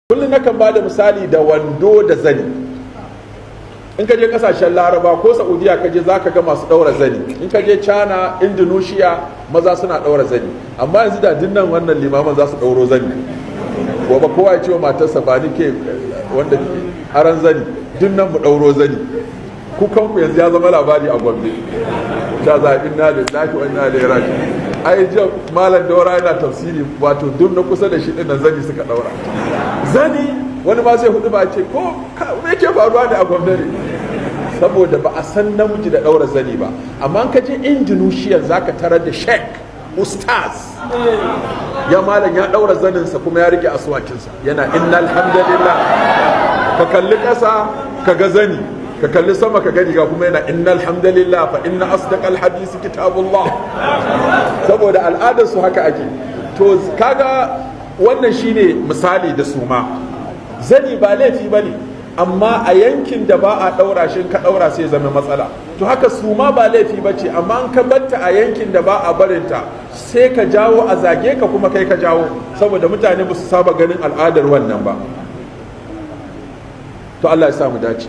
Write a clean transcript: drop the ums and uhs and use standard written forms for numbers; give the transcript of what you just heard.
Kullum nakan ba da misali da wando da zani. In ka je kasashen Laraba ko Saudiya ka je, zaka ga masu ɗaura zani. In ka je China, Indonesia, maza suna ɗaura zani. Amma yanzu da dinnan wannan limaman za su ɗauro zani, gobe kowa ya ce wa matarsa, "Ba ni ke wanda aran zani," dinnan mu ɗauro zani. Ku kanku yanzu ya zama labari a Gombe ta za, inna lillahi wa inna ilaihi raji'un. Ai jiya Malam Daura yana tafsiri, wato duk na kusa da shi din nan zani suka daura zani. Wani ma sai hudu ba ce ko me yake faruwa ne a Gombe ne, saboda ba a san namiji da daura zani ba. Amma ka je Indonesia, zaka tarar da sheikh, ustaz, ya malam ya daura zaninsa kuma ya rike asuwakinsa, yana "Innal hamdalillah". Ka kalli ƙasa ka ga zani, ka kalli sama ka gani ga kuma yana "Innal hamdalillah, fa inna asdaqal hadisi kitabullah", saboda al'adar su haka ake. To kaga wannan shine misali da suma. Zani ba laifi bane, amma a yankin da ba a daura shi, ka daura sai zama matsala. To haka suma ba laifi bace, amma an ka batta a yankin da ba a barinta, sai ka jawo a zage ka, kuma kai ka jawo, saboda mutane ba su saba ganin al'adar wannan ba. To Allah ya sa mu dace.